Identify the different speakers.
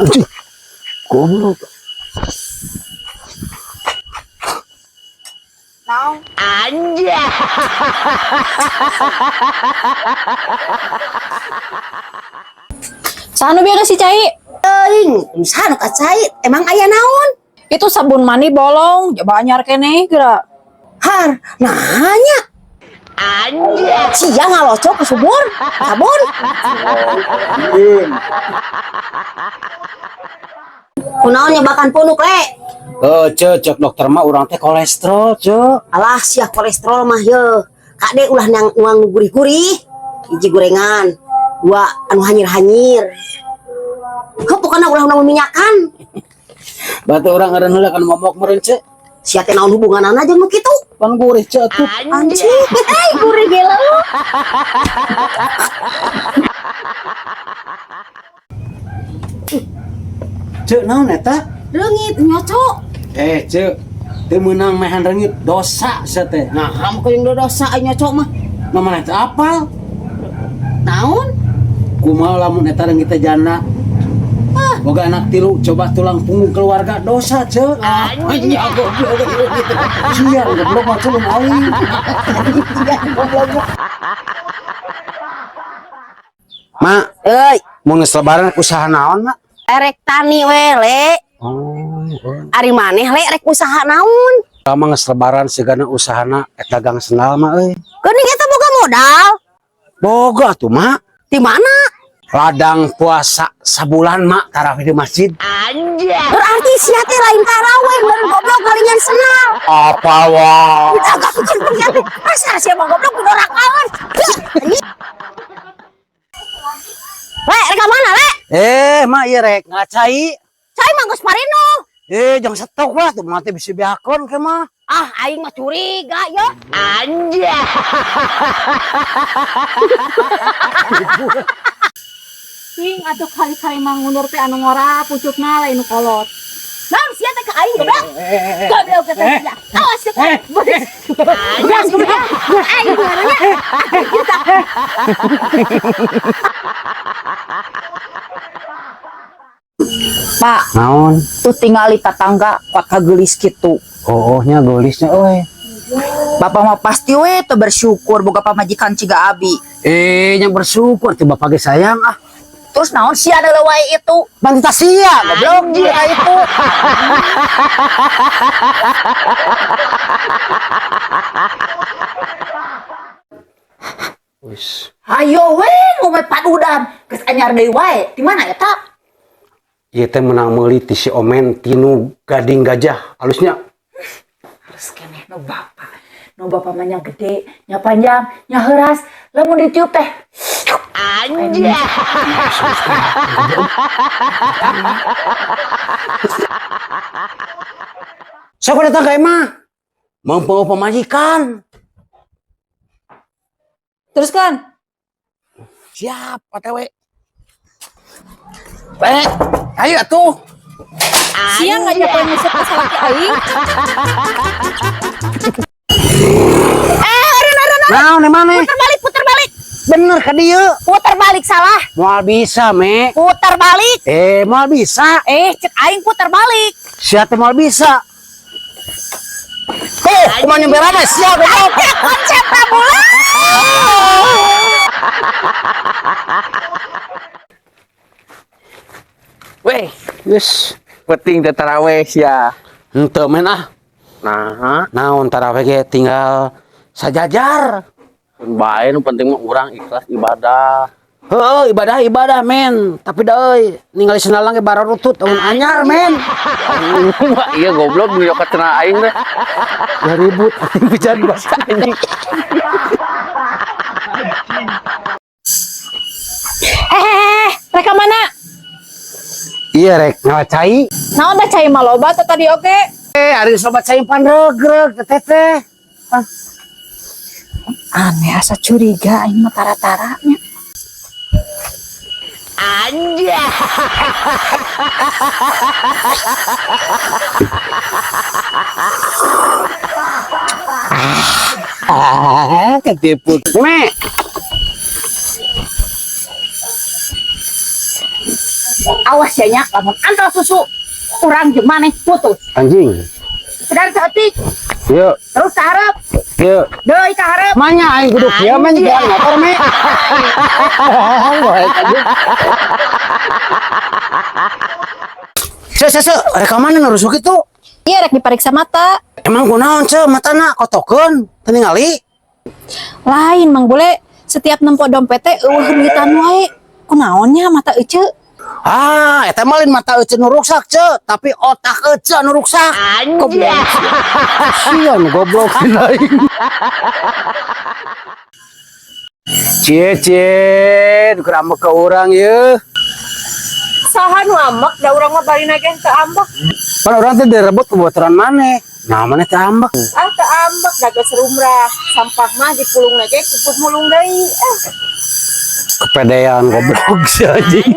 Speaker 1: Anjing. Goblok.
Speaker 2: Naon?
Speaker 3: Saha nu bieu si cai?
Speaker 2: Teuing, saha nu ka cai? Emang aya naon?
Speaker 3: Itu sabun mandi bolong, coba anyar keneh geura.
Speaker 2: Har, nanya. Anjir. Sia ngalocok ke sumur, sabun. Kunaon nyebakan punuk, Le?
Speaker 1: Eh, cek, cek dokter mah urang teh kolesterol, cek.
Speaker 2: Alah, sia kolesterol mah ye. Kade ulah nang uang gurih-gurih. Hiji gorengan, dua anu hanyir-hanyir. Heuh, pokona ulah nu minyakan.
Speaker 1: Batu urang eureun heula kan momok meureun, cek.
Speaker 2: Sia teh naon hubunganana jeung nu kitu?
Speaker 1: Pan gurih, cek atuh.
Speaker 2: Anjing, hei gurih gila lu.
Speaker 1: Cek naon eta?
Speaker 2: Reungit nyocok.
Speaker 1: Eh, cek. Teu meunang mehan reungit dosa sia teh.
Speaker 2: Nah, kamu keuing dosa aing nyocok mah.
Speaker 1: Nah, maneh teh apal?
Speaker 2: Naon?
Speaker 1: Kumaha lamun eta reungit teh janda? Boga anak tilu, coba tulang punggung keluarga dosa, cek.
Speaker 2: Anjing, goblok gitu.
Speaker 1: Sia, goblok mah culun aing.
Speaker 2: Goblok.
Speaker 1: Mak,
Speaker 2: Euy,
Speaker 1: mun geus lebaran usaha naon, Mak?
Speaker 2: Erek tani we, Le.
Speaker 1: Oh, oh.
Speaker 2: Ari maneh, Le, rek usaha naon?
Speaker 1: Lama geus lebaran sigana usahana ek dagang sendal mah euy.
Speaker 2: Geuning eta boga modal.
Speaker 1: Boga tuh, Mak.
Speaker 2: Di mana?
Speaker 1: Ladang puasa sabulan, Mak, tarawih di masjid.
Speaker 2: Berarti sia teh lain taraweh, meureun goblok galingan sendal.
Speaker 1: Apa wah?
Speaker 2: Agak pikir sia teh. Asal sia mah goblok kudu rakaeun. Le, rek ka mana, Le?
Speaker 1: Eh, Mak, ieu rek ngacai.
Speaker 2: Cai mah geus parino.
Speaker 1: Eh, jangan stok lah tuh mati bisa beakon ke mah.
Speaker 2: Ah, aing mah curiga ya.
Speaker 3: Cing atuh kali-kali mangundur teh anu ngora pucukna lain nu kolot.
Speaker 2: Naon sia teh ka aing goblok? Goblok kata sia. Awas sia. Goblok goblok. Aing ngarannya.
Speaker 3: Pak,
Speaker 1: Naon?
Speaker 3: tuh tingali tatangga kuat kagelis kitu.
Speaker 1: Oh, nya geulisnya euy.
Speaker 3: Bapak mah pasti we teu bersyukur boga pamajikan ciga abi.
Speaker 1: Eh, nya bersyukur tiba pagi sayang ah.
Speaker 3: Terus naon sia deuleu wae itu?
Speaker 1: Bantah sia, goblok dia itu. Wis,
Speaker 3: Ayo we ngombe padudan, geus anyar deui wae. Di mana eta?
Speaker 1: Ieu teh menang meuli ti si Omen tinu gading gajah alusnya.
Speaker 3: Terus keneh nu bapak. Nu bapak mah nya gede, nya panjang, nya heuras. Lamun ditiup teh. Anjir.
Speaker 1: Sok datang ka imah. Mampu pemajikan.
Speaker 3: Terus kan?
Speaker 1: Siap, OTW. Eh, ayo atuh.
Speaker 3: Siang ngajak poe nguseup ka salaki aing.
Speaker 2: Eh, eureun eureun.
Speaker 1: Naon mana?
Speaker 2: Puter balik, puter balik.
Speaker 1: Bener ka dieu.
Speaker 2: Puter balik salah.
Speaker 1: Moal bisa, Me.
Speaker 2: Puter balik.
Speaker 1: Eh, moal bisa.
Speaker 2: Eh, cek aing puter balik.
Speaker 1: Sia teh moal bisa. Tuh, kumaha nyemberana sia goblok.
Speaker 2: Aing teh konsep Prabowo.
Speaker 4: Weh,
Speaker 1: Geus,
Speaker 4: penting teh taraweh sia.
Speaker 1: henteu men ah.
Speaker 4: Nah,
Speaker 1: Naon taraweh ge tinggal sajajar.
Speaker 4: bae nu penting mah urang ikhlas ibadah.
Speaker 1: Heuh, ibadah ibadah men. Tapi da euy, ningali sendal ge bararutut amun anyar men.
Speaker 4: Wah, iya goblok nu ka cenah aing teh.
Speaker 1: Ya ribut anjing pijan basa anjing.
Speaker 3: Eh, rek ka mana?
Speaker 1: Iya rek ngawacai.
Speaker 3: Naon dah cai mah loba teh tadi oge.
Speaker 1: Eh, ari sobat cai panregreg teh teh.
Speaker 3: Aneh asa curiga aing mah tara-taranya.
Speaker 1: Ah, ketipu. Me.
Speaker 3: Awas ya nya, lamun antal susu urang jeung maneh putus.
Speaker 1: Anjing.
Speaker 3: Sedar saeutik,
Speaker 1: Yuk,
Speaker 3: terus ka hareup,
Speaker 1: yuk.
Speaker 3: deui ka hareup.
Speaker 1: Manya aing kudu kieu mah jalan motor me. Se se se, rek ka mana nurusuk itu?
Speaker 5: Iya rek diperiksa mata.
Speaker 1: Emang kunaon ce matana kotokeun teu ningali?
Speaker 5: Lain Mang Bule, setiap nempo dompet teh eueuh duitan wae. Kunaonnya mata ece?
Speaker 1: Ah, eta mah lain mata ece nu ruksak ce, tapi otak ece nu ruksak. Goblok. Sia nu goblok si lain. Cie cie, nu keur ambek ka urang ye.
Speaker 3: Saha nu ambek, da urang mah bari ge teu ambek.
Speaker 1: Pan urang teh direbut ku baturan maneh. Nah, maneh teh ambek.
Speaker 3: Ah, teu ambek da geus rumrah. Sampah mah dipulung ge kupuh mulung deui. Ah.
Speaker 1: Kepedean goblok si anjing.